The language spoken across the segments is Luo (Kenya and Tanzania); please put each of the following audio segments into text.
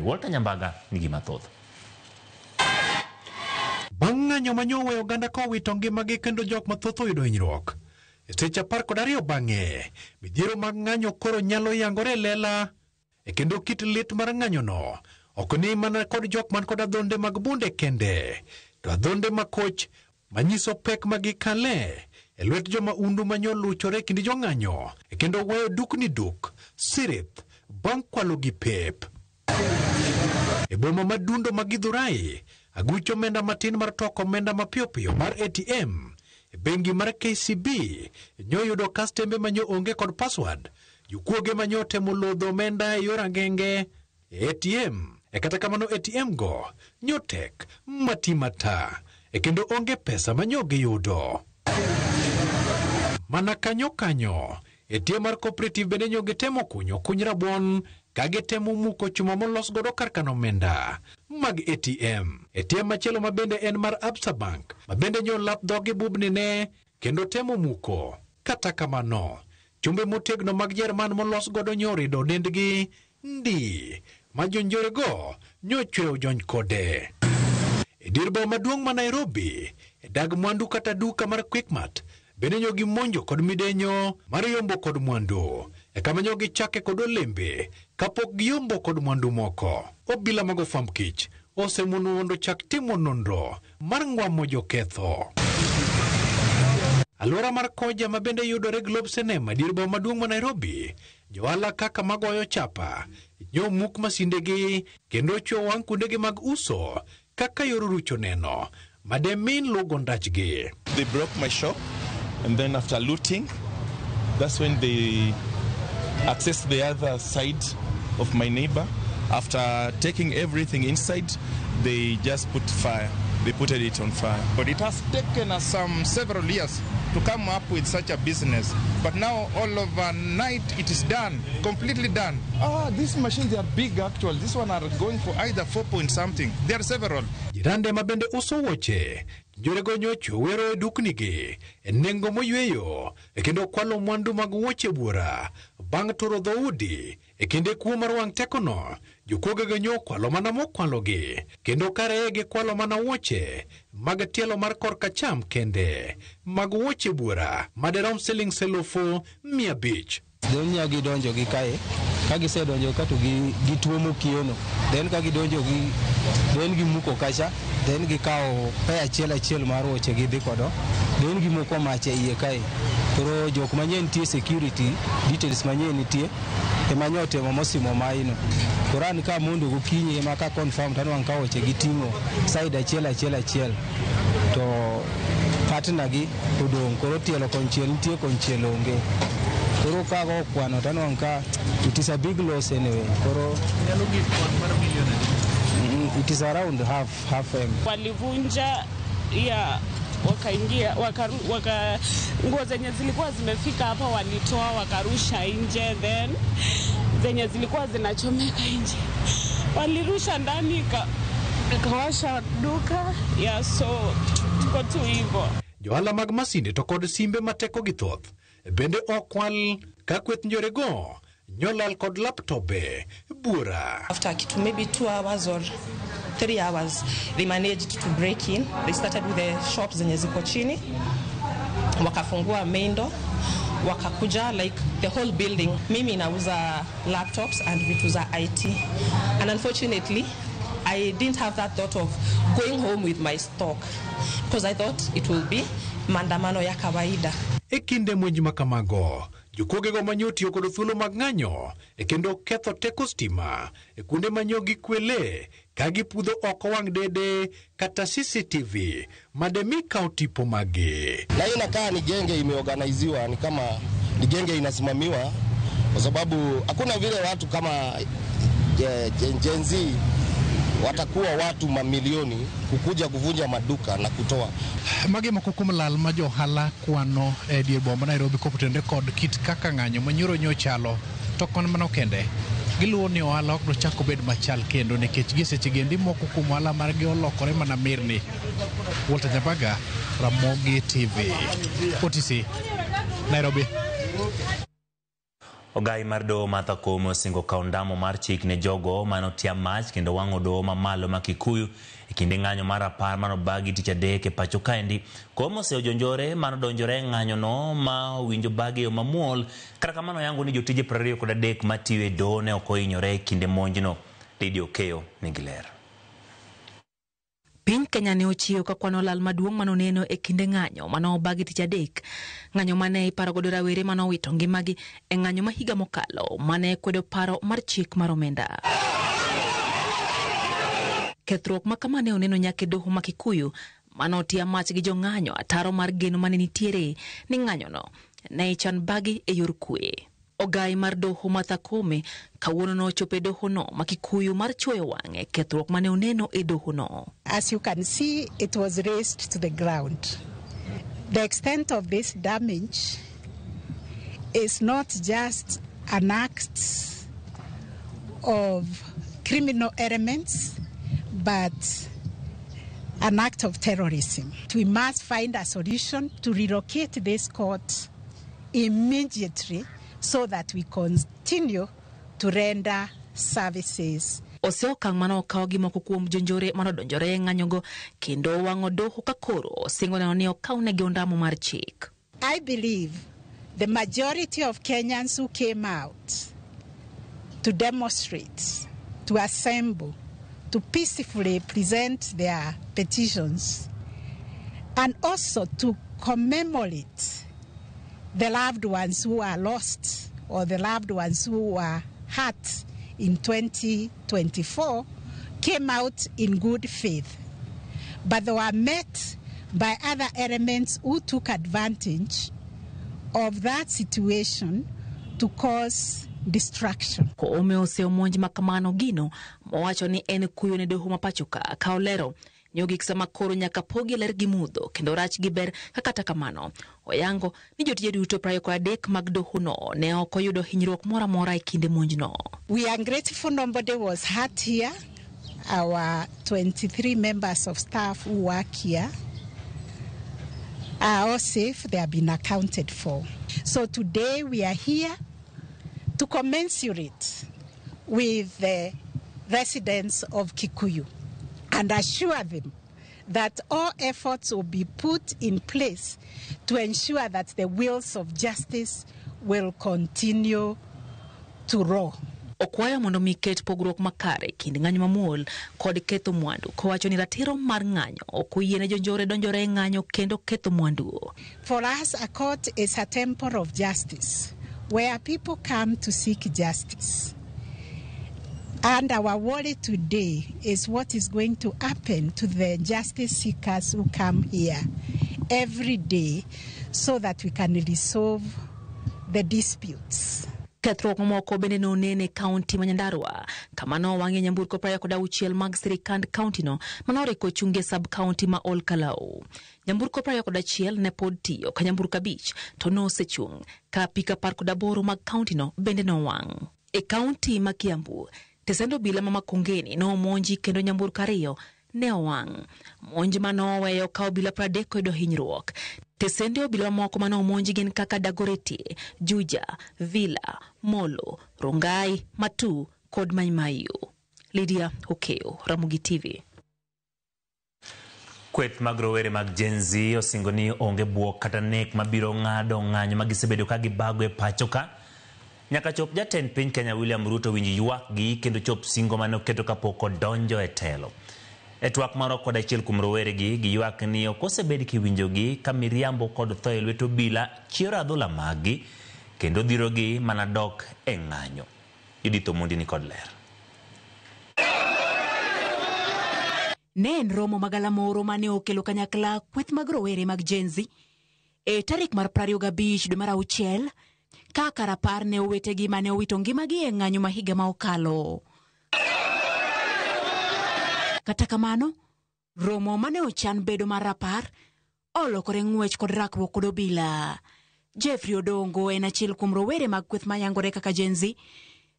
Walter Nyambaga nigi mathoth. Bang' ng'anyo ma nyoweyo oganda kowito ngimagi kendo jok mathoth oyudo hinyruok. E seche 12 bang'e, midhiero mag ng'anyo koro nyalo yangore e lela e kendo kit lit mar ng'anyono ok ni mana kod jok man kod adhonde mag bunde kende, to adhonde makoch manyiso pek ma gikale e lwet joma undu manyo luchore e kind jong'anyo e kendo weyo dukni duk sirith bang' kwalo gi pep. E boma ma Dundo ma Githurai, aguch omenda matin mar toko omenda mapiyo piyo mar ATM e bengi mar KCB nyoyudo kastembe manyo onge kod password. Jokuoge manyo temo lodho omenda e yor agenge e ATM. E kata kamano ATM go nyotek mati mata e kendo onge pesa manyo giyudo. Mana kanyo kanyo, ATM mar Cooperative bende nyo gitemo kunyo kuny rabuon ka gitemo muko chuma molos godo kar kano omenda mag ATM. ATM machielo ma bende en mar Absa Bank ma bende nyo lap dhogi bubni ne kendo temo muko. Kata kamano, chumbe motegno mag Jerman molos godo nyo orido dendgi ndi ma jonjorego nyochweyo jony kode. E dier boma maduong' ma Nairobi, e dag mwandu kata duka mar Quickmart, bende nyo gimonjo kod midenyo mar yombo kod mwandu. E kama nyo gichake kod olembe kapok giyombo kod mwandu moko. Obila mag ofwamb kich osemono mondo chak timo nonro mar ng'wamo joketho. Alwora mar Koja ma bende yudore Globe Cinema dier boma maduong' ma Nairobi, johala kaka magoyo chapa nyo muk masindegi kendo ochwo wang' kuondegi mag uso kaka yor rucho neno mademin lugo ndachgi. They broke my shop, and then after looting, that's when they accessed the other side of my neighbor. After taking everything inside, they just put fire. They put it on fire. But it has taken us some several years to come up with such a business. But now all overnight it is done, completely done. These machines, they are big actually. This one are going for either 4 point something. There are several. Jirande ma bende uso wuoche, njorego nyocho wero e duknigi e nengo moyweyo e kendo kwalo mwandu mag wuoche buora bang' turo dhoudi e kinde kuo mar wang' tekono. Jokuogego nyo kwalo mana mokwalogi kendo kare gikwalo mana wuoche mag tielo mar korka cham kende mag wuoche buora maderom siling 500,000. Then nya gidonjo gi kae, ka gisedonjo ka to gituomo kiono, then ka gidonjo gi then gimuko kacha, then gikawo pair achiel achiel mar wuoche gidhi kodo, then gimoko mach e iye kae. Koro jok manyien nitie, security details manyien nitie ema nyo otemo mosimo maino. Koro an ka mondo gokinyi ema ka confirm to anwang'o ka wuoche giting'o side achiel achiel achiel to partner gi odong'. Koro tielo konchiel nitie, konchiel onge. Koro kago kwano to anwang'o ka it is a big loss anyway. Koro it is around half M. Walivunja ya wakaingia waka nguo zenye zilikuwa zimefika hapa walitoa wakarusha nje, then zenye zilikuwa zinachomeka nje walirusha ndani, ikawasha duka ya, so tuko tu hivyo. Johala mag masinde to kod simbe ma tekogi thoth bende okwal ka kweth njorego nyolal kod laptobe buora. After kitu maybe 2 hours or 3 hours, they managed to break in. They started with the shops zenye ziko chini, wakafungua main door, wakakuja like the whole building. Mimi nauza laptops and vitu za IT, and unfortunately I didn't have that thought of going home with my stock because I thought it will be maandamano ya kawaida. E kinde monj ma kamago, jokuogego manyo tiyo kod thuolo mag ng'anyo e kendo ketho teko stima e kuonde manyo gikwele ka gipudho oko wang' dede kata CCTV mademi kaw tipo maggi. Na hii inakaa ni genge imeorganiziwa, ni kama ni genge inasimamiwa, kwa sababu hakuna vile watu kama Gen Z watakuwa watu mamilioni kukuja kuvunja maduka na kutoa. Magi moko kuom lal ma johala kwano e dier boma ma Nairobi kotenore kod kit kaka ng'anyo manyoro nyo chalo. To kon mano kende, giluwo ni ohala ok nochak obed machal kendo nikech gie seche gendi moko kuom ohala margi olokore mana mirni. Walter Nyabaga, Ramogi TV, OTC, Nairobi. Ogai mar doho Martha Koome osingo kawo ndamo mar chik ne jogo mane otia mach kendo wang'o doho mamalo ma Kikuyu e kinde ng'anyo mar apar manobagi tich adek e pacho kaendi. Koome oseyo jonjore manodonjore e ng'anyono ma owinjo bagi e yo mamuol. Kata kamano oyango ni jotije 23 matiyo e doho ne ok ohinyore e kinde monjno. Lydia Okeyo nigi ler. Piny Kenya ne ochiwo ka kwano lal maduong' manoneno e kinde ng'anyo manobagi tich adek. Ng'anyo mane iparo godo rawere manowito ngimagi e ng'anyo ma higa mokalo mane kwedo paro mar chik mar omenda. Kethruok ma kama ne oneno nyaka e doho ma Kikuyu manotia mach gi jong'anyo ataro mar geno mane nitiere ni ng'anyono ne ichan bagi e yor kwe. Ogai mar doho Martha Koome kawuono nochopo e dohono ma Kikuyu mar chuoyo wang'e kethruok mane oneno e dohono. As you can see, it was razed to the ground. The extent of this damage is not just an act of criminal elements, but an act of terrorism. We must find a solution to relocate this court immediately so that we continue to render services. Ose okang' mane okaw gi moko kuom jonjore manodonjore e ng'anyogo kendo wang'o doho ka koro osingo neno ni okawnegi ondamo mar chik. I believe the majority of Kenyans who came out to demonstrate, to assemble, to peacefully present their petitions, and also to commemorate the loved ones who are lost or the loved ones who were hurt in 2024 came out in good faith. But they were met by other elements who took advantage of that situation to cause destruction. Koome oseyo monj ma kamano gino mowacho ni en kuyo ne doho ma pacho ka ka olero ni ogik sama koro nyaka pogi ler gi mudho kendo rach gi ber ka kata kamano oyango ni jotije duto 23 mag dohono ne ok oyudo hinyruok moro amora e kinde monjno. We are grateful nobody was hurt here. Our 23 members of staff who work here are all safe. They have been accounted for. So today we are here to commensurate with the residents of Kikuyu and assure them that all efforts will be put in place to ensure that the wheels of justice will continue to roll. Okwayo mondo mi ket pogruok makare kind ng'anyo mamuol kod ketho mwandu kowacho ni ratiro mar ng'anyo ok oyiene jonjore donjore e ng'anyo kendo ketho mwandu. For us, a court is a temple of justice where people come to seek justice. And our worry today is what is going to happen to the justice seekers who come here every day so that we can resolve the disputes. Kethruok mamoko bende nonen e kaunti ma Nyandarua kama nowang'ie nyamburko 26 mag sirikand kauntino manoriko ochungi e sub kaunti ma Ol Kalou. Nyamburko 21 ne pod tiyo ka nyamburko 5 to nosechung' ka apiko 18 mag kauntino bende nowang'. E kaunti ma Kiambu, tesend obila ma Makongeni nomonji kendo nyamburko 2 ne owang'. Monj manoweyo ka obila 30 oyudo hinyruok. Tesende obila mamoko mane omonji gin kaka Dagoretti, Juja, Villa, Molo, Rongai, Matu kod Mai Mahiu. Lydia Okeyo, Ramogi TV. Kweth mag rowere mag Gen Z osingo ni onge buok kata nek mabiro ng'ado ng'anyo ma gisebedo ka gibago e pacho ka. Nyaka chop jatend piny Kenya William Ruto winj ywakgi kendo chop singo mane oketo kapok odonjo e telo. E twak moro kod achiel kuom rowere gi, giywak ni ok osebed kiwinjogi ka miriambo kod tho e lwet obila chiero adhola maggi kendo dhirogi mana dok e ng'anyo. Judith Omondi ni kod ler. Ne en romo magalamoro mane okelo kanyakla kweth mag rowere mag Gen Z e tarik mar 25 dwe mar auchiel kaka rapar ne owetegi mane owito ngimagi e ng'anyo ma higa ma okalo. Kata kamano, romo mane ochan bedo mar rapar olokore ng'wech kod rakruok kod obila. Jeffrey Odongo en achiel kuom rowere mag kweth mayangore kaka Gen Z,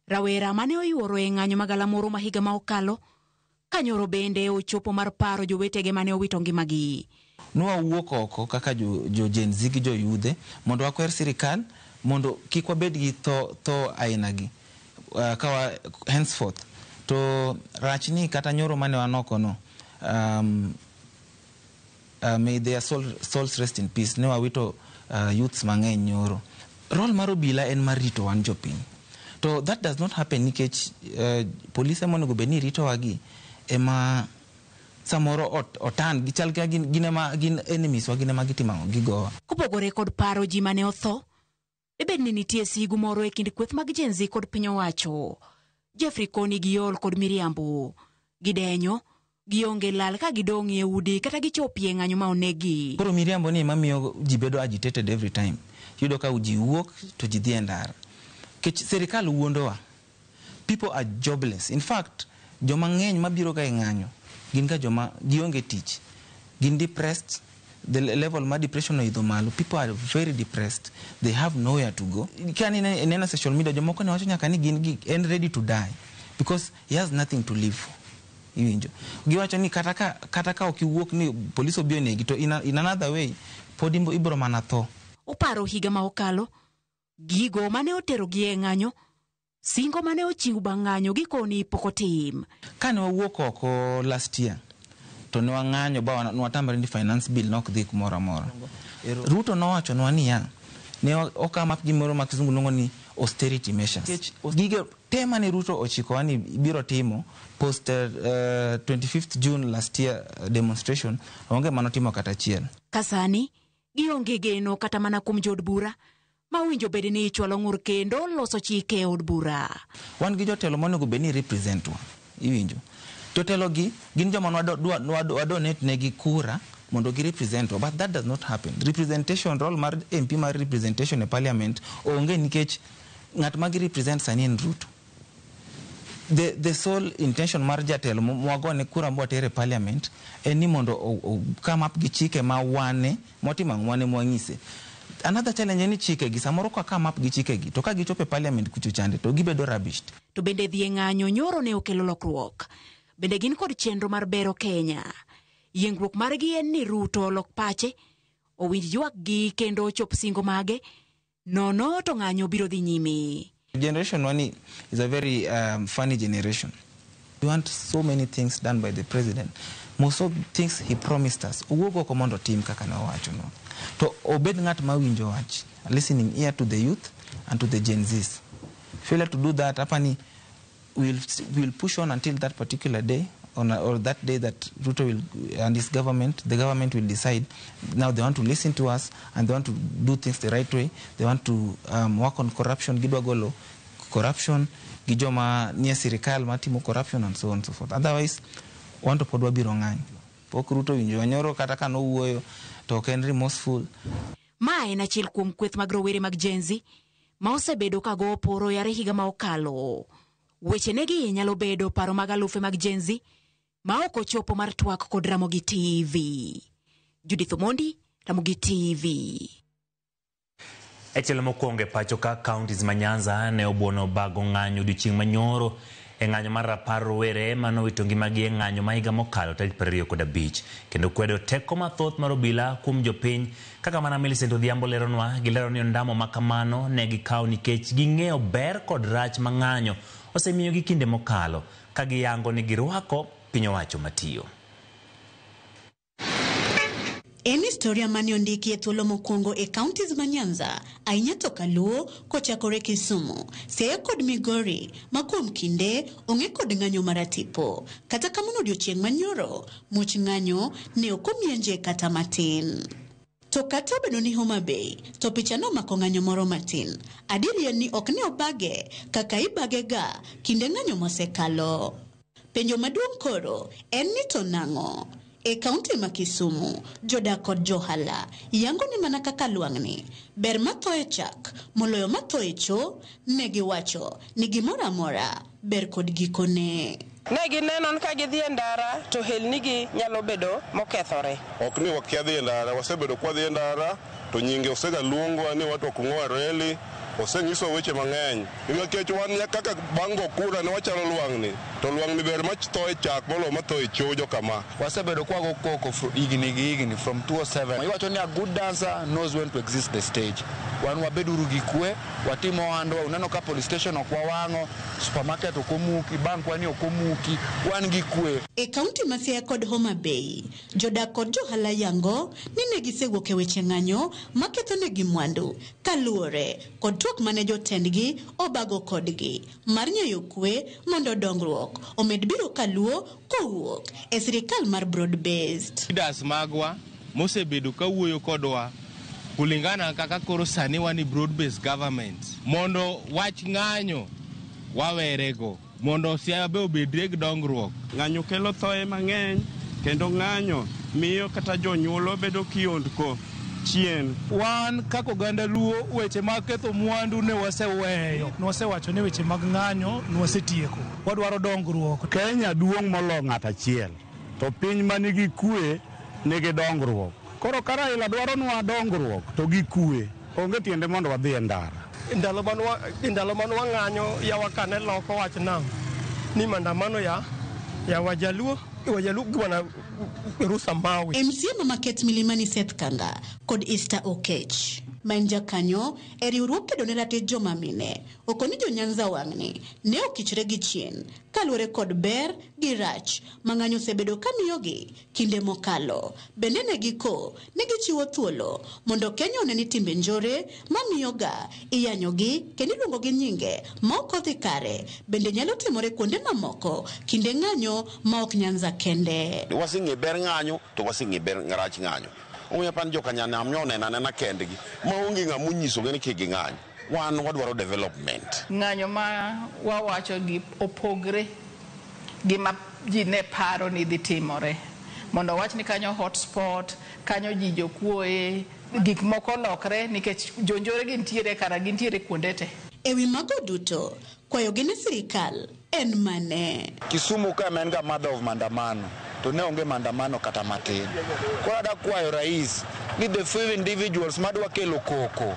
rawera mane oyuoro e ng'anyo magalamoro ma higa ma okalo, kanyoro bende ochopo mar paro jowetege mane owito ngimagi. Nwawuok oko kaka jo Gen Z gi jo yudhe mondo wakwer sirikal Mondo kik wabed gi tho, tho aina gi kawa henceforth. To rach ni kata nyoro mane wan oko no, may their souls rest in peace. Ne wawito youths mang'eny nyoro. Role mar obila en mar rito wan jopiny. To that does not happen nikech polise monego bed ni ritowa gi ema samoro otan gichal ka gin ema gin enemies wa, gin ema gitimo ang'o, gigowa. Kopogore kod paro ji mane otho, debed ni nitie sigu moro e kind kweth mag Gen Z kod piny owacho. Jeffrey koni giol kod miriambo. Gidenyo, gionge lal ka gidong' e udi kata gichopie ng'anyo ma onegi. Koro miriambo ni ema miyo ji bedo agitated every time. Iyudo ka ji wuok to ji dhi e ndara. Nikech sirikal wuondowa. People are jobless. In fact, joma ng'eny mabiro ga e ng'anyo gin ga joma gionge tich. Gin depressed. The level mar depression oidho malo. People are very depressed. They have nowhere to go. Ka neno social media, jomoko ne wacho nyaka ni gin gi en ready to die because he has nothing to live for. Iwinjo. Giwacho ni kata ka ok iwuok ni polis obi onegi to in another way pod ibiro mana tho. Oparo higa ma okalo, gigo mane oterogi e ng'anyo, singo mane ochiw bang' ng'anyo gikoni pok otim. Kane wawuok oko last year to ne wang'anyo ba nwatamre ni finance bill nok dhi kumoro amora. Ruto nowachonwa niya, ne okam up gimoro ma kizungu luongo ni austerity measures. Gige te mane Ruto ochikowa ni biro timo post 25th June last year demonstration, onge manotimo kata achiel. Ka sani, gionge geno kata mana kuom jood bura ma owinjo bed ni ichwalo ng'ur kendo loso chike e od bura. Wan gi jotelo monego bed ni represent wa. Iwinjo. Jotelo gi gin joma wadonate negi kura mondo gi represent wa, but that does not happen. Representation role mar MP mar representation e parliament onge nikech ng'at ma gi represent sani en Ruto. The sole intention mar jatelo mwagone kura mwatere e parliament en ni mondo o come up gi chike ma wane motimo ang'o wane mwang'ise. Another challenge en ni chike gi samoro ka come up gi chike gi to ka gichopo e parliament kucho chande to gibedo rubbished. To bende dhi e ng'anyo nyoro ne okelo lokruok. Bende gin kod chenro mar bero Kenya. Yiengruok margi en ni Ruto olok pache, owinj ywakgi kendo ochop singo mage, nono to ng'anyo biro dhi nyime. Generation one is a very funny generation. We want so many things done by the president. Most of things he promised us. Owuok oko mondo otim kaka ne owacho no. To obed ng'at ma winjo wach, listening ear to the youth and to the Gen Zs. Failure to do that, apani we'll push on until that particular day, or that day that Ruto will and his government, the government will decide now they want to listen to us and they want to do things the right way. They want to work on corruption, gidwa golo corruption, gi joma nie sirikal matimo corruption and so on and so forth. Otherwise, wan to pod wabiro ng'anyo. Pok Ruto winjo nyoro kata ka nowuoyo to ok en remorseful. Ma en achiel kuom kweth mag rowere mag Gen Z ma osebedo ka go oporo yare higa ma okalo. Weche negi nyalo bedo paro mag alufe mag Gen Z ma ok ochopo mar twak kod Ramogi TV. Judith Omondi, Ramogi TV. E tielo mokwongo e pacho ka counties ma Nyanza ne obuono bago ng'anyo odiochieng' manyoro e ng'anyo mar rapar rowere manowito ngimagi e ng'anyo ma higa mokalo tarik 25 kendo kwedo teko mathoth mar obila kuom jopiny kaka mana Millicent Odhiambo leronwa gilero ni ondamo ma kamano ne gikawo nikech ging'eyo ber kod rach ma ng'anyo osemiyogi kinde mokalo ka giyango ni girwako piny owacho matiyo. En historia mane ondiki e thuolo mokwongo e counties ma Nyanza, ahinya to Kaluo, kochakore Kisumu, Siaya kod Migori, ma kuom kinde ong'e kod ng'anyo maratipo. Kata kamano odiochieng' manyoro, much ng'anyo ne ok omienje kata matin. To kata obedo ni Homa Bay, to picha nomako ng'anyo moro matin. Adieri en ni ok ne obage kaka ibage ga kinde ng'anyo mosekalo. Penjo maduong' koro en ni to nang'o? E kaunti ma Kisumu, jodak kod johala yango ni mana kaka lwang'ni ber matho e chak moloyo matho e cho, ne giwacho ni gimoro amora ber kod gikone. Ne gineno ni ka gidhi e ndara to helnigi nyalo bedo mokethore. Ok ni wakia dhi e ndara, wasebedo kwadhi e ndara to nyinge osega luongwa ni watu ok ng'o reli, osenyisowa weche mang'eny. Nikech wan kaka bang' go kura ne wachalo lwang'ni. To lwang'ni ber ma tho e chak moloyo ma tho e chojo kama. Wasebedo kwago koko higni gi higni from 2007. Iwacho ni a good dancer knows when to exit the stage. Wan wabeduru gi kwe, watim ohandwa, uneno ka police station ok wawang'o, supermarket ok omuki, bank wa ni ok omuki, wan gi kwe. E kaunti ma Siaya kod Homa Bay, jodak kod johala yango ni ne gisewuok e weche ng'anyo makethonegi mwandu kaluwore kod twak mane jotendgi obago kodgi mar nyayo kwe mondo dongruok omed biro kaluo kowuok e sirikal mar broad based. Leaders magwa mosebedo kawuoyo kodwa kulingana kaka koro sani wan e broad based government mondo wach ng'anyo wawerego mondo Siaya be obedre gi dongruok. Ng'anyo kelo thoe mang'eny kendo ng'anyo miyo kata jonyuol bedo kiondko chien. Wan kaka oganda Luo weche mag ketho mwandu ne waseweyo. Nwasewacho ni weche mag ng'anyo nwasetieko. Wadwaro dongruok. Kenya duong' molo ng'at achiel, to piny manigi kwe nigi dongruok. Koro ka Raila dwaronwa dongruok to gi kwe, onge tiende mondo wadhi e ndara. Ndalo mane wang'anyo yawa kane loko wach nam ni maandamano ya wajaluo gi wana Rusa Mawi. MCA ma Market Milimani Seth Kanga kod Easter Okech ma en jakanyo e riwruok kedo ne ratich joma mine okoni jo Nyanza wang'ni ne okichre gi chien kaluwore kod ber gi rach ma ng'anyo osebedo ka miyogi kinde mokalo. Bende ne giko ne gichiwo thuolo mondo Kenya one ni timbe njore mamiyoga iyanyogi kendo iluongo gi nyinge ma ok odhi kare bende nyalo timore kuonde mamoko kinde ng'anyo ma ok Nyanza kende. Waseng'e ber ng'anyo to waseng'e ber rach ng'anyo. Omiyo pan jokanyanam nyo oneno anena kendgi maonge ng'ama onyisogi ni kik ging'any. Wan wadwaro development. Ng'anyo ma wawacho gi opogre gi ma ji ne paro ni dhi timore. Mondo wach ni kanyo hotspot, kanyo ji jokuoe, gik moko lokre nikech jonjore gintiere kara gintiere kuonde te. Ewi mago duto, kwayogi ne sirikal en mane? Kisumu ka en ga mother of maandamano, to ne onge maandamano kata matin. Koro adwa kwayo rais ni the few individuals madwa kelo koko,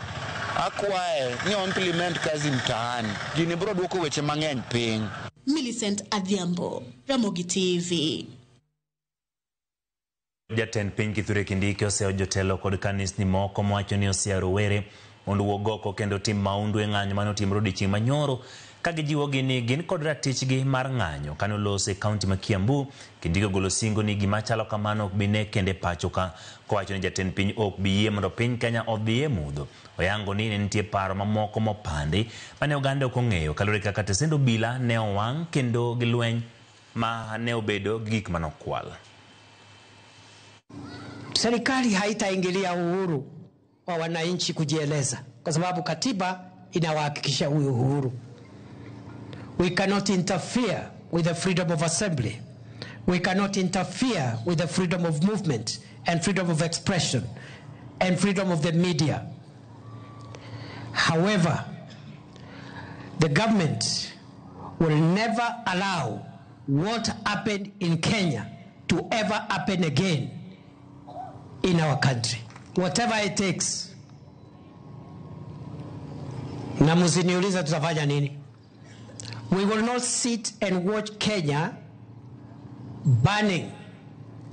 akwaye ni implement kazi mtaani. Gini biro duoko weche mang'eny piny. Millicent Adhiambo, Ramogi TV. Jatend piny Kithure Kindiki oseyo jotelo kod kanisni moko mowacho ni oseya rowere mondo wuog oko kendo tim maundu e ng'anyo mane otimore odiochieng' manyoro ka gijiwogi ni gin kod ratichgi mar ng'anyo. Kane oloso e kaunti ma Kiambu, Kindiki ogolo singo ni gima chalo kamano ok bi ne kende pacho ka, kowacho ni jatend piny ok bi yie mondo piny Kenya odhi e mudho. Oyango ni ne nitie paro mamoko mopandi mane oganda ok ong'eyo kaluwore kaka tesend obila ne owang' kendo gi lweny ma ne obedo gi gik manokwal. Serikali haitaingilia uhuru wa wananchi kujieleza kwa sababu katiba inawahakikishia huyu uhuru. We cannot interfere with the freedom of assembly. We cannot interfere with the freedom of movement and freedom of expression and freedom of the media. However, the government will never allow what happened in Kenya to ever happen again in our country. Whatever it takes. Na msiniulize tutafanya nini. We will not sit and watch Kenya burning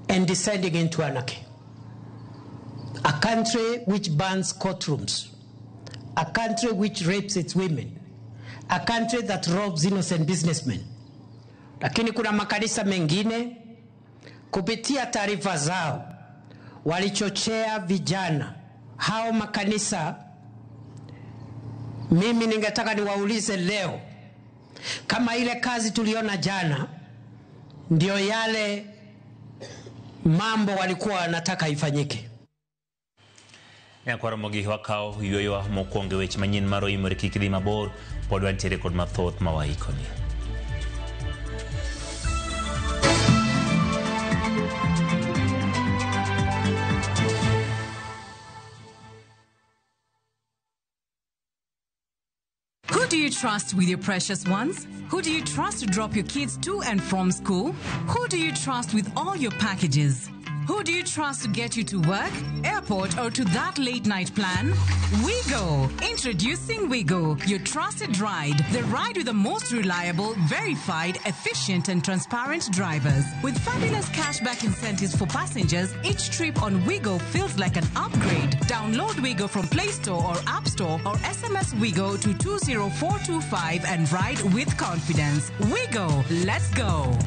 and descending into anarchy. A country which burns courtrooms, a country which rapes its women, a country that robs innocent businessmen. Lakini kuna makanisa mengine kupitia taarifa zao walichochea vijana hao makanisa. Mimi ningetaka niwaulize leo kama ile kazi tuliona jana ndio yale mambo walikuwa wanataka ifanyike. Nyakwar Ramogi wakawo yueyowa mokwongo e weche manyien mar oimore kik idhi mabor, pod wantiere kod mathoth ma waikoni. Who do you trust with your precious ones? Who do you trust to drop your kids to and from school? Who do you trust with all your packages? Who do you trust to get you to work, airport, or to that late night plan? WeGo. Introducing WeGo, your trusted ride. The ride with the most reliable, verified, efficient, and transparent drivers. With fabulous cashback incentives for passengers, each trip on WeGo feels like an upgrade. Download WeGo from Play Store or App Store or SMS WeGo to 20425 and ride with confidence. WeGo. Let's go.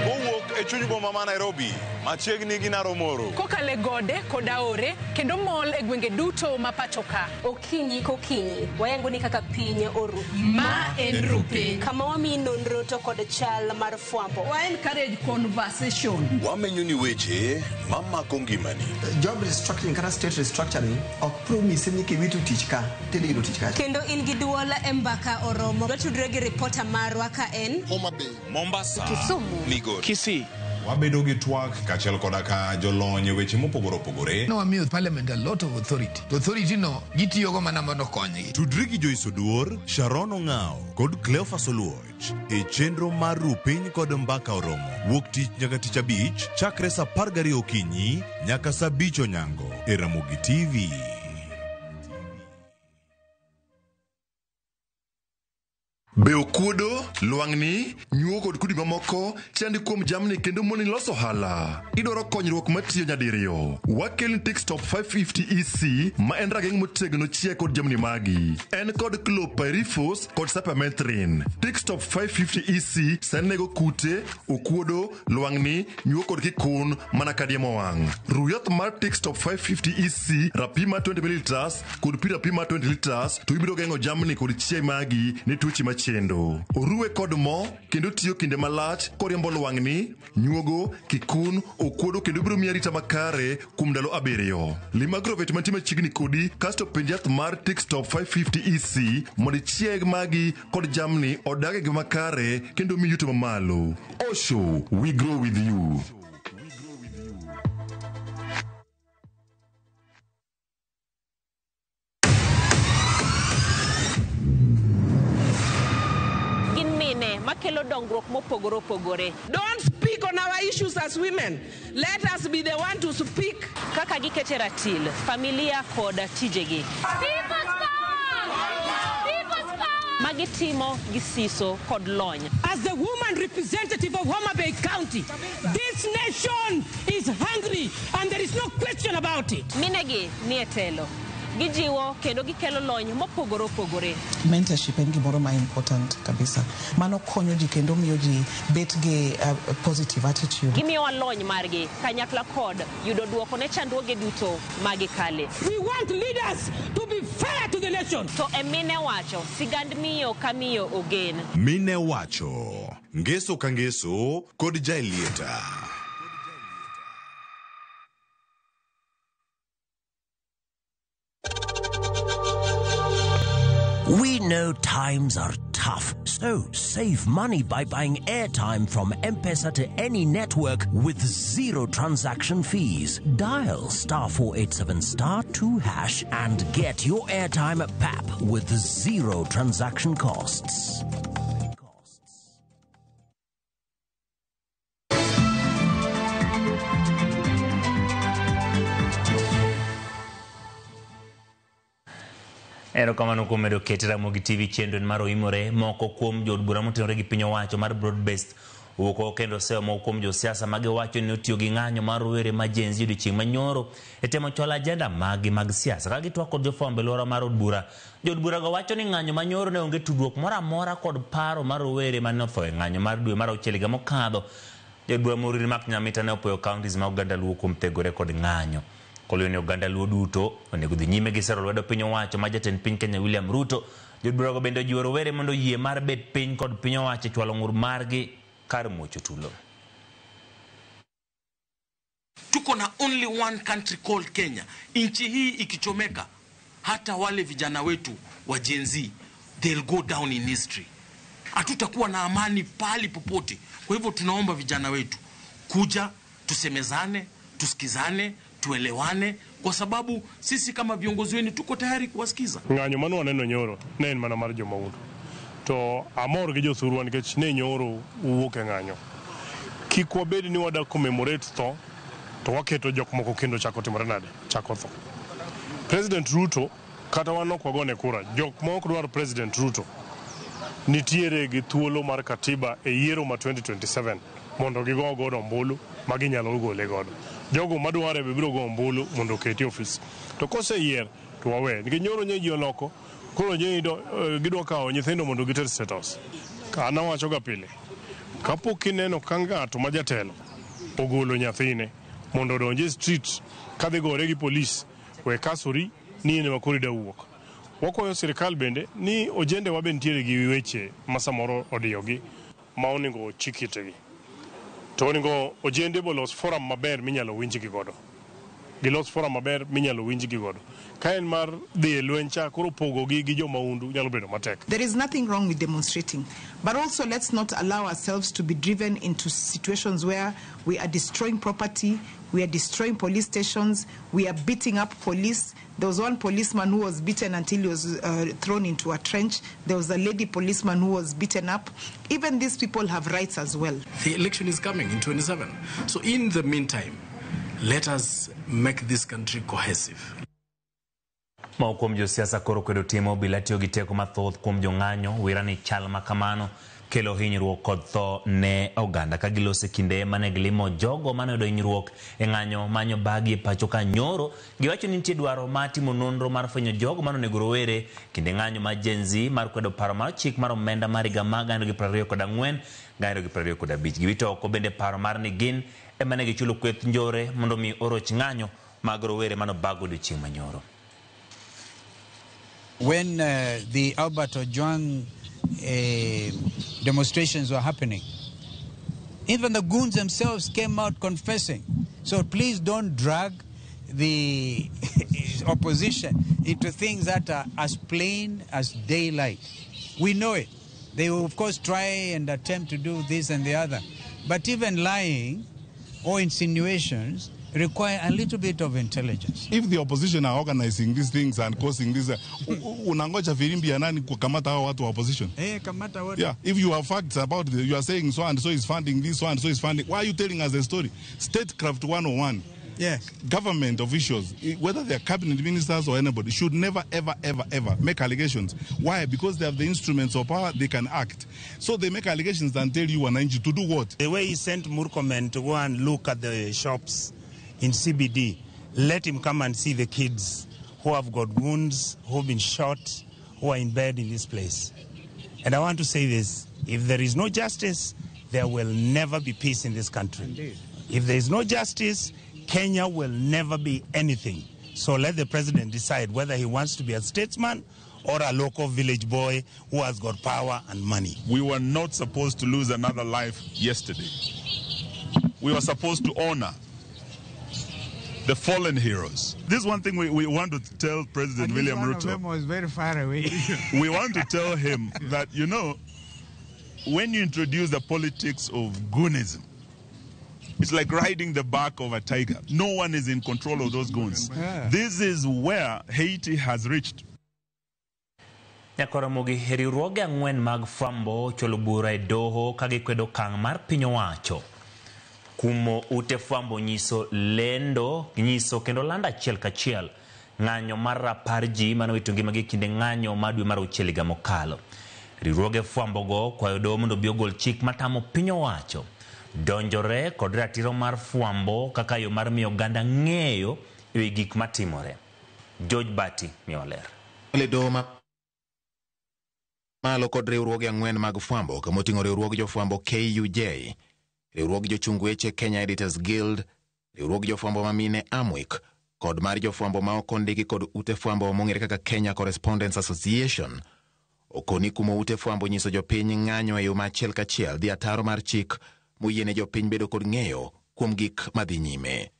Kowuok e chuny boma ma Nairobi, machiegni gi Naromoro. Kokalo e gode kod aore kendo mol e gwenge duto ma pacho ka. Okinyi kokinyi wayango ni kaka piny oru. Ma en Rupiny. Kama wamiyi nonro to kod chal mar fwambo. Wa encourage conversation. Wamenyo ni weche mamako ngimani. Job restructuring kata state restructuring ok promise ni kiwito tich ka tidhi yudo tich kacha. Kendo in gi duol e mbaka oromo. Watudre gi ripota marwa ka en Homa Bay, Mombasa, Kisumu, Migori, Kisii. Wabedo gi twak kaachiel koda ka jolony e weche mopogore opogore. Wamiyo parliament a lot of authority. To authority no gitiyogo mana mondo okonygi. Tudri gi Joyce Oduor, Sharon Ong'ao kod Cleophas Oluoch e chenro mar Rupiny kod Mbaka Oromo wuok tich nyaka tich abich chakre saa 12 okinyi nyaka saa 5 onyango e Ramogi TV. Be okuodo, lwang'ni, nyuo kod kudi mamoko chandi kuom jamni kendo moni loso ohala. Idwaro konyruok matiyo nyadiriyo. Wakelni Tickstop 550 EC ma en rageng' motegno chiaye kod jamni magi. En kod chlorpyrifos kod cypermethrin. Tickstop 550 EC sani nego kute, okuodo, lwang'ni, nyuo kod kikun mana ka diemo wang'. Ru yath mar Tickstop 550 EC rapim mar 20 ml kod pi rapim mar 20 liters to ibiro geng'o jamni kod chiaye magi ne tuoche machendo. Oruwe kod mo kendo tiyo kinde malach koriembo lwang'ni, nyuogo, kikun, okuodo kendo biro miyi arita makare kuom ndalo 7. Lim agrovet mantie machiegni kodi kasto penj yath mar Tickstop 550 EC mondo ichieg magi kod jamni odag e ngima makare kendo miyi yuto mamalo. Osho, we grow with you. Gin mine makelo dongruok mopogore opogore. Don't speak on our issues as women. Let us be the one to speak. Kaka gikete ratil, familia kod tijegi. Magitimo gi siso kod lony. As the woman representative of Homa Bay County, this nation is hungry and there is no question about it. Minegi nie telo. Gijiwo kendo gikelo lony mopogore opogore. Mentorship en gimoro ma important kabisa. Mano konyo ji kendo miyo ji bet gi positive attitude. Gimiyowa lony margi kanyakla kod yudo duoko ne chandruoge duto magikale. We want leaders to be fair to the nation. To e mine wacho, sigand miyo ka miyo ogen. Mine wacho, ngeso ka ngeso kod Jaelieta. We know times are tough, so save money by buying airtime from M-Pesa to any network with zero transaction fees. Dial *487*2# and get your airtime at PAP with zero transaction costs. Erokamano kuom medo kete Ramogi TV chenro mar oimore moko kuom jood bura motenore gi piny owacho mar broad based owuok oko kendo oseyo moko kuom josiasa magiwacho ni otiyo gi ng'anyo mar rowere ma Gen Z odiochieng' manyoro e temo chwalo ajenda maggi mag siasa. Ka gitwak kod jofwambo e alwora mar od bura, jood burago wacho ni ng'anyo manyoro ne onge tudruok moro amora kod paro mar rowere mane otho e ng'anyo mar dwe mar auchiel higa mokadho. Jood bura Moriri Mark Nyamita ne opuoyo counties mag oganda Luo kuom thegore kod ng'anyo. Koluwo ni oganda Luo duto onego dhi nyime gi sero lwedo piny owacho ma jatend piny Kenya William Ruto. Jood burago bende ojiwo rowere mondo oyie mar bet piny kod piny owacho e chwalo ng'ur margi kar muocho tulo. Tuko na only one country called Kenya. Nchi hii ikichomeka, hata wale vijana wetu wa Gen Z, they'll go down in history. Hatutakuwa na amani pali popote. Kwa hivyo tunaomba vijana wetu kuja, tusemezane, tusikizane, tuelewane, kwa sababu sisi kama viongozi wenu tuko tayari kuwasikiza. Ng'anyo mane waneno nyoro ne en mana mar jomahundu. To amor gi jothurwa nikech ne nyoro wuok e ng'anyo. Kik wabed ni wada commemorate tho to waketo jok moko kendo chako timore nade? Chako tho. President Ruto kata wan ok wagone kura, jok ma ok dwar President Ruto nitiere gi thuolo mar katiba e yiero ma 2027 mondo gigo godo ombulu ma ginyalo gole godo. Jogo madware be biro go ombulu mondo oketi e ofis. To koseyier to wawe. Nikech nyoro nye ji oloko, koro nye gidwa kawo nyithindo mondo giter State House. An awacho ga pile, kapok ineno ka ng'ato ma jatelo ogolo nyathine mondo odonj e street kadhi gore gi polis, we kasori ni in ema koro ida wuok. Wakwayo sirikal bende ni ojendewa be nitiere gi weche ma samoro odiyogi ma onego ochik itgi. To onego ojende bolos forum maber minyalo winjgi godo. Gilos forum maber minyalo winjgi godo. Ka en mar dhi e lweny cha koro pogogi gi jomahundu nyalo bedo matek. There is nothing wrong with demonstrating, but also let's not allow ourselves to be driven into situations where we are destroying property, we are destroying police stations, we are beating up police. There was one policeman who was beaten until he was thrown into a trench. There was a lady policeman who was beaten up. Even these people have rights as well. The election is coming in 27. So in the meantime, let us make this country cohesive. Moko kuom josiasa koro kwedo timo obila tiyo gi teko mathoth kuom jong'anyo wira ni chal ma kamano kelo hinyruok kod tho ne oganda ka giloso e kinde mane gilimo jogo mane oyudo hinyruok e ng'anyo manyo bagi e pacho ka nyoro. Giwacho ni nitie dwaro mar timo nonro mar fwenyo jogo mane onego rowere kinde ng'anyo mar Gen Z mar kwedo paro mar chik mar omenda mar higa mar 2024 2025. Giwito oko bende paro mar ni gin ema ne gichulo kweth njore mondo mi oroch ng'anyo mag rowere mane obago odiochieng' manyoro. When the Albert Ojwang demonstrations were happening, even the goons themselves came out confessing. So please don't drag the opposition into things that are as plain as daylight. We know it. They will, of course, try and attempt to do this and the other. But even lying or insinuations require a little bit of intelligence. If the opposition are organizing these things and causing this, unangoja firimbi ya nani kukamata hao watu wa opposition? Eh, kamata watu. Yeah, if you have facts about it, you are saying so and so is funding this, so and so is funding. Why are you telling us the story? Statecraft 101. Yes. Government officials, whether they are cabinet ministers or anybody, should never, ever, ever, ever make allegations. Why? Because they have the instruments of power, they can act. So they make allegations and tell you, wananchi, to do what? The way he sent Murkomen to go and look at the shops in CBD, let him come and see the kids who have got wounds, who have been shot, who are in bed in this place. And I want to say this, if there is no justice, there will never be peace in this country. Indeed. If there is no justice, Kenya will never be anything. So let the president decide whether he wants to be a statesman or a local village boy who has got power and money. We were not supposed to lose another life yesterday. We were supposed to honor the fallen heroes. This is one thing we want to tell President At least William one Ruto. of them was very far away. We want to tell him that, you know, when you introduce the politics of goonism, it's like riding the back of a tiger. No one is in control of those goons. Yeah. This is where Haiti has reached. Nyakoromogi riwruoge ang'wen mag fwambo ochwalo bura e doho ka gikwedo okang' mar piny owacho kumo ute fwambo nyiso lendo nyiso kendo lando achiel kachiel ng'anyo mar rapar ji mane owito ngimagi e kinde ng'anyo mar dwe mar auchiel higa mokalo. Riwruoge fwambo go kwayo doho mondo obi ogol chik matamo piny owacho donjore kod ratiro mar fwambo kaka yo mar miyo oganda ng'eyo e wi gik matimore. George Bati miyo ler. Le doho ma malo kod riwruoge ang'wen mag fwambo kamoting'o riwruog jofwambo KUJ, riwruog jochung weche Kenya Editors Guild, riwruog jofwambo mamine AMWIK, kod mar jofwambo ma ok ondiki kod ute fwambo mong'ere kaka Kenya Correspondents Association. Okoni kumo ute fwambo nyiso jopiny ng'anyo e yo ma achiel kachiel dhi ataro mar chik moyiene jopiny bedo kod ng'eyo kuom gik madhi nyime.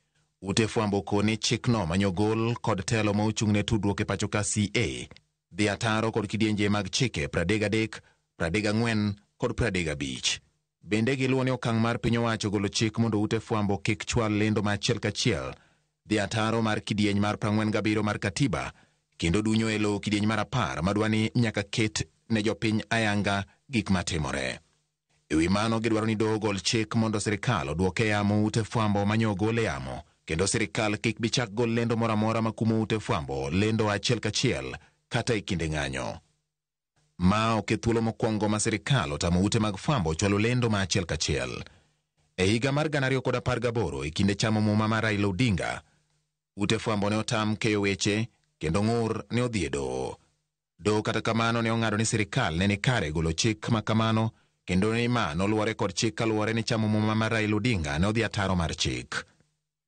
Ute fwambo okoni chikno manyogol kod telo ma ochung'ne tudruok e pacho ka CA dhi ataro kod kidienje mag chike 33, 34 kod 35. Bende giluwo ni okang' mar piny owacho golo chik mondo ute fwambo kik chwal lendo ma achiel kachiel Dhi ataro mar kidieny mar 47 mar katiba kendo dunyo e lowo kidieny mar 10 madwa ni nyaka ket ne jopiny ayanga gik matimore. E wi mano gidwaro ni doho ogol chik mondo sirikal odwok e yamo ute fwambo manyo ogol e yamo kendo sirikal kik bi chak gol lendo moro amora makumo ute fwambo lendo achiel kachiel kata e kinde ng'anyo. Ma ok e thuolo mokwongo ma sirikal otamo ute mag fwambo chwalo lendo ma achiel kachiel. E higa mar 2018 e kinde chamo muma mar Raila Odinga, ute fwambo ne otam keyo weche kendo ng'ur ne odhi e doho. Doho kata kamano ne ong'ado ni sirikal ne ni kare golo chik ma kamano kendo ni ma noluwore kod chik kaluwore ni chamo muma mar Raila Odinga ne odhi ataro mar chik.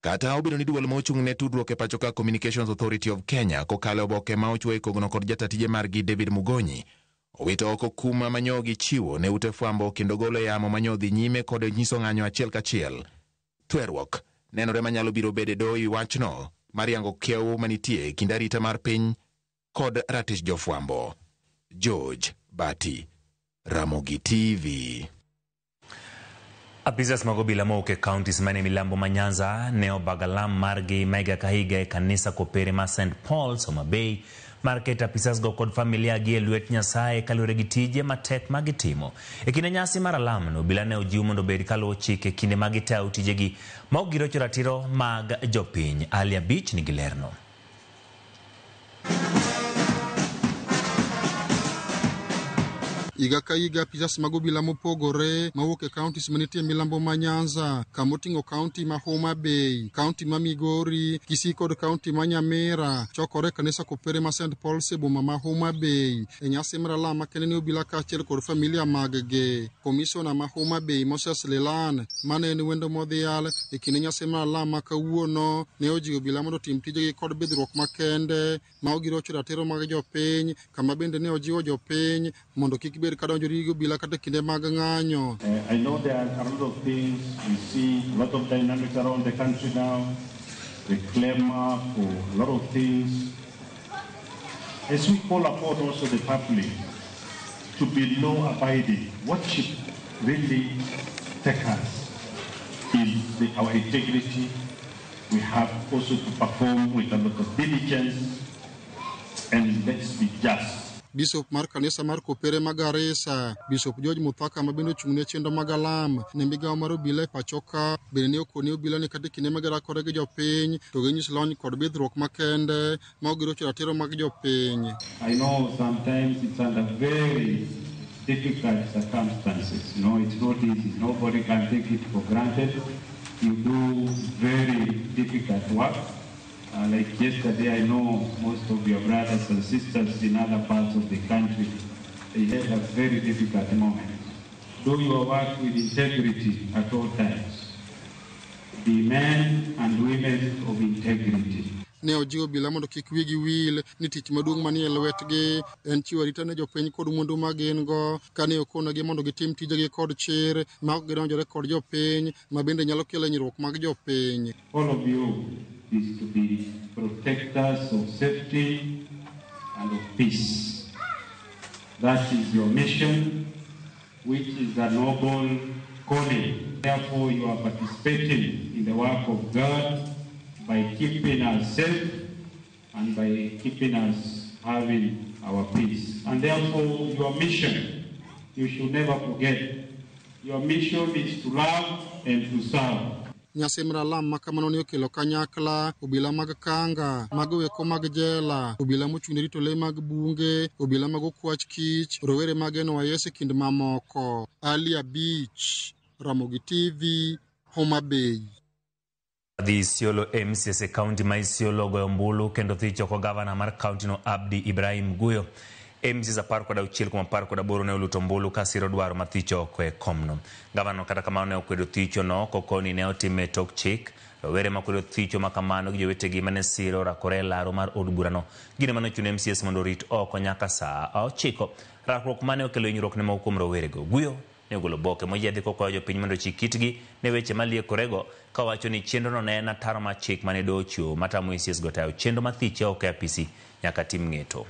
Kata obedo ni duol mochung' ne tudruok e pachoka Communications Authority of Kenya kokalo e oboke ma ochuo e kogno kod jatatije margi David Mugonyi, owito oko kuma manyo gichiwo ne ute fwambo kendo golo e yamo manyo dhi nyime kod nyiso ng'anyo achiel kachiel. Tweruok nenore manyalo biro bedo e doho e wachno mar yango kiew manitie e kind arita mar piny kod ratich jofwambo. George Bati, Ramogi TV. Apisas mag obila mowuok e counties mane milambo ma Nyanza ne obago alam margi ma higa ka higa e kanisa kopere ma St. Paul's Homa Bay mar keto apisas go kod familia gi e lwet Nyasaye kaluwore gi tije matek ma gitimo. E kinde nyasi mar alam no, obila ne ojiw mondo obed kaluwo chike kinde ma gitayo tijegi ma ok girocho ratiro mag jopiny. Ali Abich nigi lerno. Higa ka higa apisas mag obila mopogore mawuok e counties manitie milambo ma Nyanza, kamoting'o county ma Homa Bay, county ma Migori, Kisii kod county ma Nyamira chokore e kanisa kopere ma St. Paul's e boma ma Homa Bay e nyasi mar alam makende ne obila kaachiel kod familia mag-gi. Komishona ma Homa Bay Moses Lelan mane en wendo modhial e kinde nyasi mar alam ma kawuono ne ojiwo obila mondo otim tijegi kod bidhruok makende ma ok girocho ratiro mag jopiny, kama bende ne ojiwo jopiny mondo kik bed kadonjore gi obila kata kinde mag ng'anyo. I know there are a lot of things we see, a lot of dynamics around the country now, the clamor for a lot of things. As we call upon also the public to be law-abiding, what should really take us is our integrity. We have also to perform with a lot of diligence, and let's be just. Bishop mar kanisa mar Kopere ma Garissa, Bishop George Muthaka ma bende ochung' ne chenro mag alam ne migawo mar obila e pachoka bende ne okone obila ni kata kinde ma girakore gi jopiny to ginyis lony kod bidhruok makende ma ok girocho ratiro mag jopiny. I know sometimes it's under very difficult circumstances. No, it's not easy. Nobody can take it for granted. You do very difficult work. Like yesterday, I know most of your brothers and sisters in other parts of the country, they had a very difficult moment. Do your work with integrity at all times. Be men and women of integrity. Ne ojiwo obila mondo kik wigi wil ni tich maduong' manie lwetgi en chiwo arita ne jopiny kod mwandu ma gin go, kane okonegi mondo gitim tijegi kod chir ma ok gidonjore kod jopiny ma bende nyalo kelo hinyruok mag jopiny. All of you is to be protectors of safety and of peace. That is your mission, which is a noble calling. Therefore, you are participating in the work of God by keeping us safe and by keeping us having our peace. And therefore, your mission, you should never forget, your mission is to love and to serve. Nyasi mar alam ma kamano ne okelo kanyakla obila mag kanga, mag weko mag jela, obila mochung' ne rito le mag bunge, obila mag okwach kich, rowere mag NYS e kind mamoko. Ali Abich, Ramogi TV, Homa Bay. Dhi Isiolo MCS e kaunti ma Isiolo ogoyo ombulu kendo dhi choko gavana mar kaunti no Abdi Ibrahim Guyo. MCS 16.18 ne oluto ombulu ka siro dwaro ma thicho oko e komno. Gavana kata kamano ne okwedo thicho no kokoni ne otime tok chik. Rowere makwedo thicho ma kamano gi jowetegi mane siro rakore e laro mar od burano. Gino mane ochuno MCS mondo orit oko nyaka saa 9. Rakruok mane okelo hinyruok ne moko kuom rowerego. Guyo ne ogolo oboke moyiedhi kokwayo jopiny mondo ochik itgi ne weche maliekorego kawacho ni chenrono ne en ataro mar chik mane doho ochiwo matamo MCS go tayo chenro mar thiche oko e apisi nyaka tim ng'eto.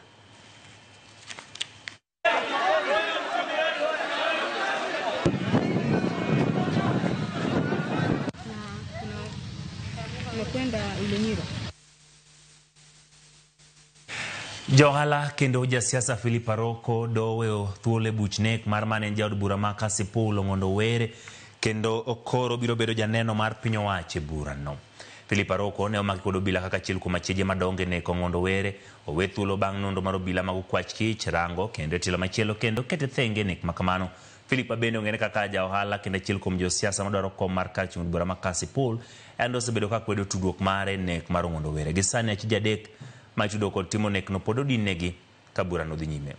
Tumekwenda Ulinyiro. Johala kendo jasiasa Philip Aroko doweyo thuolo e buch nek mar mane en jaod bura ma Kasipul Ong'ondo Were kendo koro biro bedo janeno mar piny owacho e burano. Philip Aroko ne omaki kod obila kaka achiel kuom achije madongo e nek Ong'ondo Were, owe thuolo bang' nonro mar obila mag okwach kich rango kendo e tielo machielo kendo kete thenge e nek makamano. Philip bende ong'ere kaka ja ohala kendo achiel kuom josiasa madwaro kom mar kar chung' od bura ma Kasipul en osebedo ka kwedo tudruok mare e nek mar Ong'ondo Were. Gi sani achije adek ma itudo kod timo nekno pod odinnegi ka burano dhi nyime.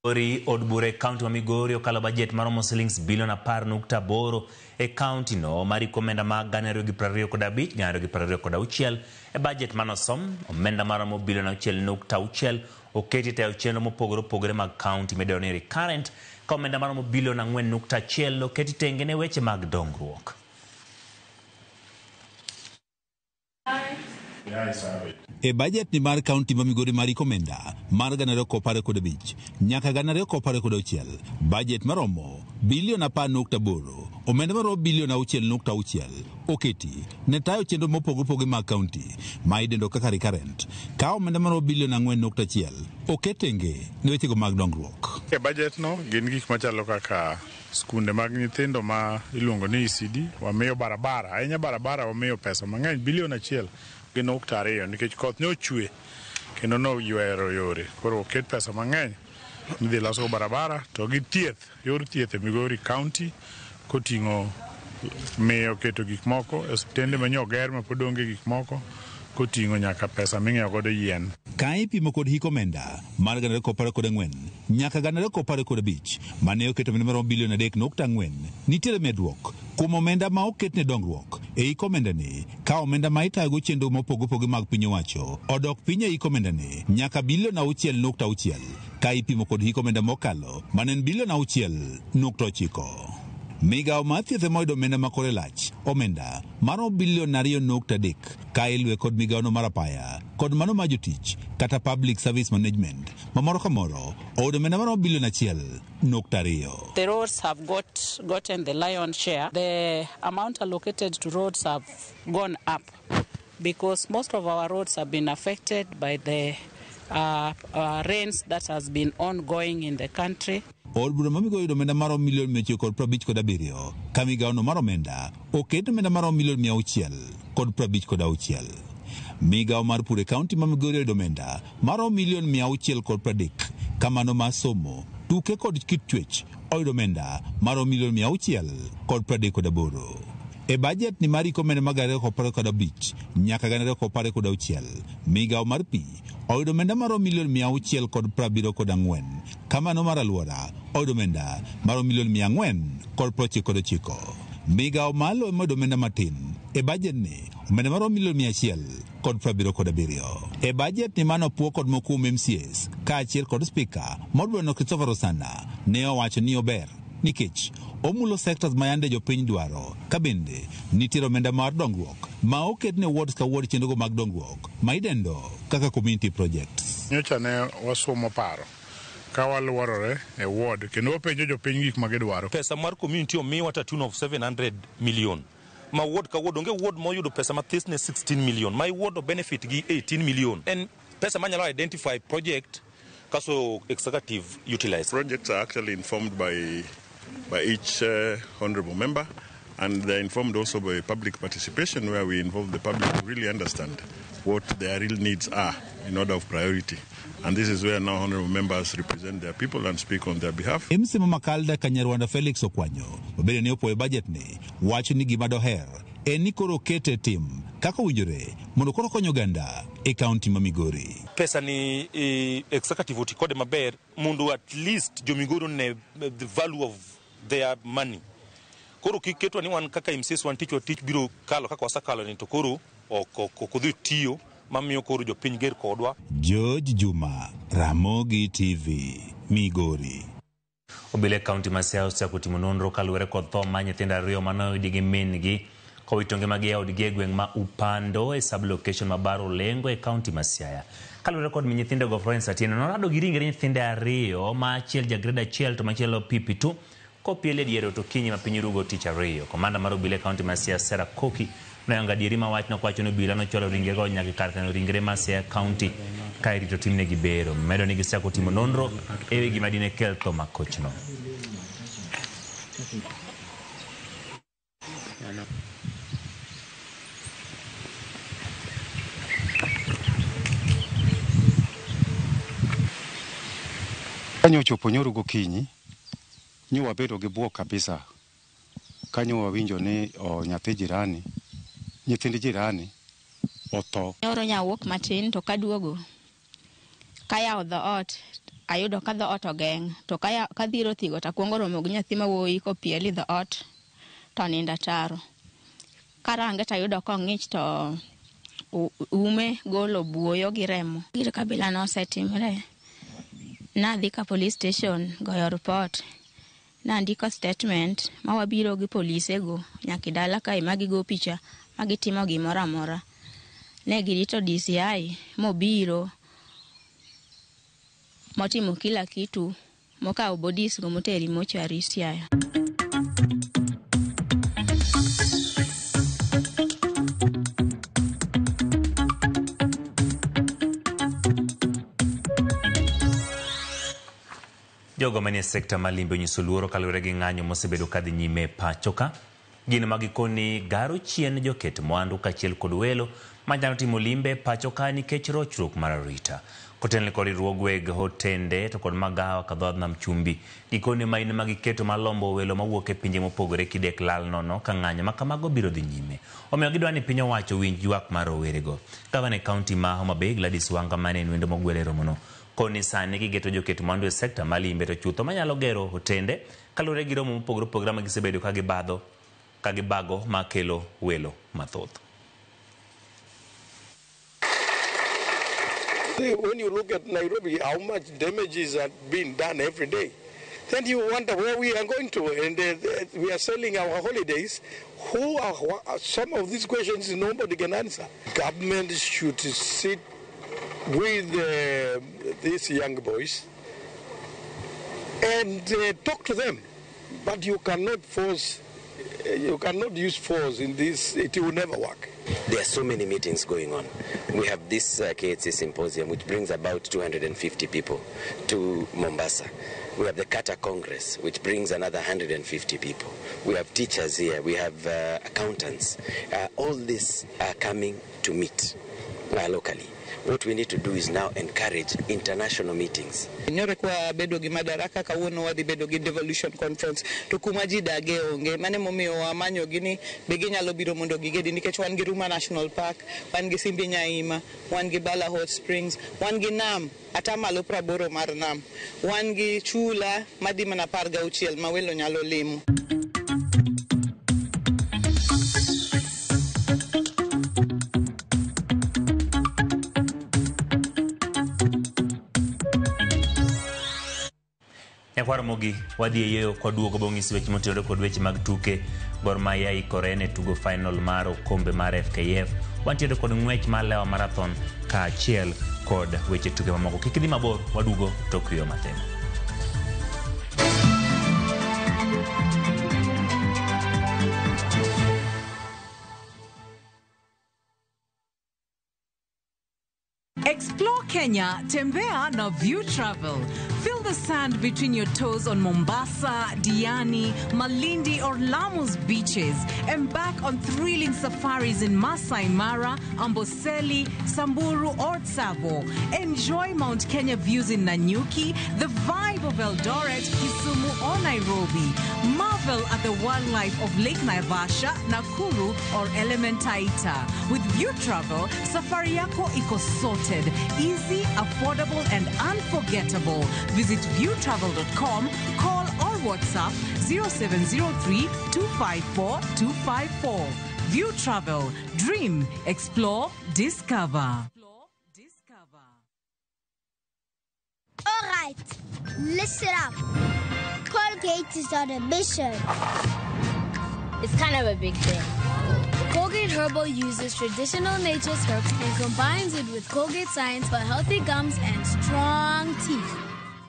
Migori, od bura e kaunti ma Migori okalo bajet maromo silings bilion 10.8 e kaunti no mar iko omenda mag 2025 2026 e bajet manosom omenda maromo bilion 6.6 oketi tayo chenro mopogore opogore mag kaunti midendo ni recurrent ka omenda maromo bilion 4.1 oketi tenge ne weche mag dongruok. E bajet ni mar kaunti ma Migori mar iko omenda mar 2015 nyaka 2026, bajet maromo bilion 10.8, omenda maromo bilion 6.6 oketi ne tayo chenro mopogore opogore mag kaunti ma idendo kaka recurrent, ka omenda maromo bilion 4.1 oket tenge ne wechego mag dongruok. E bajet no gin gik machalo kaka skunde mag nyithindo ma iluongo ni ECD, wamiyo barabara, ahinya barabara wamiyo pesa mang'eny bilion 1.2 nikech koth ne ochwe kendo noywero yore. Koro oket pesa mang'eny midhi losgo barabara to gi thieth, yor thieth e Migori County koting'o miyo keto gik moko e osiptende manyo oger ma pod onge gik moko koting'o nyaka pesa ming'iewo godo yien. Ka ipimo kod hik omenda mar 2014 nyaka 2015 mane oketo omenda maromo bilion 3.4, nitiere medruok kuom omenda ma oket ne dongruok e hik omenda ni, ka omenda ma itayogo chenro mopogore opogore mag piny owacho odok piny e hik omenda ni nyaka bilion 6.6 ka ipimo kod hik omenda mokalo mane en bilion 6.9. Migawo mar thieth ema oyudo omenda ma kore lach, omenda maromo bilion 2.3 ka iluwe kod migawono mar apaya kod mano mar jotich kata public service management ma moro ka moro oyudo omenda maromo bilion 1.2. The roads have gotten the lion's share. The amount allocated to roads have gone up because most of our roads have been affected by the rains that has been ongoing in the country. Od bura ma Migori oyudo omenda maromo milion 957 ka migawono mar omenda oket omenda maromo milion 656. Migawo mar pur e kaunti ma Migori oyudo omenda maromo milion 630 ka mano mar somo, tuke kod kit chwech oyudo omenda maromo milion 638. E bajet ni mar hik omenda mag 2015 nyaka 2026, migawo mar pi oyudo omenda maromo milion 674 ka mano mar alwora oyudo omenda maromo milion 499. Migawo mar lowo ema oyudo omenda matin e bajet ni, omenda maromo milion 177. E bajet ni mano opuo kod moko kuom MCAs kaachiel kod spika mar bura no Christopher Osana ne owacho ni ober nikech omulo sectors ma yande jopiny dwaro, ka bende nitiere omenda mar dongruok ma oket ne wards ka ward chenrogo mag dongruok ma idendo kaka community projects. Nyocha ne wasuomo paro ka waluorore e ward kendo wapenjo jopiny gik ma gidwaro. Pesa mar community omiwa to tune of 700 million. Ma ward ka ward onge ward moyudo pesa mathis ne 16 million. Ma ward o benefit gi 18 million. En pesa manyalo identify project kaso executive utilize. Projects are actually informed by each honorable member, and they're informed also by public participation, where we involve the public to really understand what their real needs are in order of priority. And this is where now honorable members represent their people and speak on their behalf. MC Makalda Kanyarwanda Felix Okwanyo mabende ne opuoyo bajet ni wacho ni gima doher en ni koro okete tim kaka owinjore mondo koro okony oganda e kaunti ma Migori. Pesa ni executive oti kode maber mondo at least jo Migori one the value of their money. Koro kik ketwa ni wan kaka MCAs wan tich biro kalo kaka wasekalo ni to koro ok odhi tiyo mamiyo koro jopiny ger kodwa. George Juma, Ramogi TV, Migori. Obila e kaunti ma Siaya osechako timo nonro kaluwore kod tho mar nyithindo ariyo mane oyudi gi min-gi kowito ngimagi e odgi e gweng' ma Upando e sub-location ma Bar Olengo e kaunti ma Siaya. Kaluwore kod min nyithindogo Florence Atieno norado gi ringre nyithinde ariyo ma achiel ja grade 1 to machielo PP2 Kopiel e dier ot okinyi ma piny rugo tich ariyo. Komanda mar obila e kaunti ma Siaya Sarah Koki noyango adieri ma wachno kowacho ni obila nochwalo ringrego nyaka kar kano ringre ma Siaya County ka irito timnegi bero. Medo ni gisechako timo nonro e wi gima dine kel tho makochno. Kanyo ochopo nyoro gokinyi, nyo wabedo gi bwok kabisa. Kanyo wawinjo ni nyathi jirani, nyithind jirani otho. Nyoro nyawuok matin to kaduogo, kayawo dhoot, ayudo ka dhoot ogeng', to kadhiro thigo to akwongo romo gi nyathi ma wuoyi kopiel e dhoot to onindo ataro. Karange to ayudo kong'ich to ume golo buoyo gi remo. Gir kabila nosetimre. Nadhi ka police station goyo report. Nandiko statement ma wabiro gi polisego nyaka dala kae ma gigo picha ma gitimo gimoro amora. Ne girito DCI mobiro motimo kila kitu mokawo bodies go moteri mochwari Siaya. Jogo manie sekta mar limbe onyiso luoro kaluwore gi ng'anyo mosebedo kadhi nyime e pacho ka. Gino ma gikoni garo chien joket mwandu kaachiel kod welo manyalo timo limbe e pacho ka nikech rochruok mar arita. Kotenore kod riwruog weg hotende to kod magawa ka dhowadh nam chumbi. Gikoni maino ma giketo mar lombo welo mawuok e pinje mopogore kidek lal nono ka ng'anyo ma kamago biro dhi nyime. Omiyo gidwa ni piny owacho owinj ywak mar rowerego. Gavana e kaunti ma Homa Bay Gladys Wanga mane en wendo mogwel e romono koni sani gigeto joket mwandu e sekta mar limbe to chutho manyalo gero hotende kaluwore gi romo mopogore opogore ma gisebedo ka gibadho ka gibago makelo welo mathoth. When you look at Nairobi, how much damages are being done every day, then you wonder where we are going to, and we are selling our holidays. Who are some of these questions nobody can answer. Government should sit with these young boys and talk to them, but you cannot force, you cannot use force in this. It will never work. There are so many meetings going on. We have this KHC symposium, which brings about 250 people to Mombasa. We have the Kata Congress, which brings another 150 people. We have teachers here. We have accountants. All these are coming to meet locally. What we need to do is now encourage international meetings. Nyoro kwa bedo gi madaraka kawuono wadhi bedo gi devolution conference to kuma ji dage onge mane momiyo wamanyo gi ni be ginyalo biro mondo gigedi nikech wan gi Ruma National Park, wan gi Simbi Nyaima, wan gi Bala Hot Springs, wan gi nam atamalo 80 mar nam, wan gi chula madhi mana 16 ma welo nyalo limo. Nyakwar Mogi wadhi e yeyo kwa duogo bong'isi weche motenore kod weche mag tuke. Gor Mahia ikore ne tugo final mar okombe mar FKF. Wantiere kod ng'wech mar Lewa Marathon kaachiel kod weche tuke mamoko. Kik idhi mabor, waduogo tok yueyo matin. Explore Kenya, Tembea na View Travel. Feel the sand between your toes on Mombasa, Diani, Malindi or Lamu's beaches. Embark on thrilling safaris in Masai Mara, Amboseli, Samburu or Tsavo. Enjoy Mount Kenya views in Nanyuki, the vibe of Eldoret, Kisumu or Nairobi. Marvel at the wildlife of Lake Naivasha, Nakuru or Elementaita. With View Travel, safari yako iko sorted. Easy, affordable and unforgettable. Visit viewtravel.com, call or WhatsApp 0703 254 254. View Travel. Dream, explore, discover. All right, listen up. Colgate is on a mission. It's kind of a big thing. Colgate Herbal uses traditional nature's herbs and combines it with Colgate science for healthy gums and strong teeth.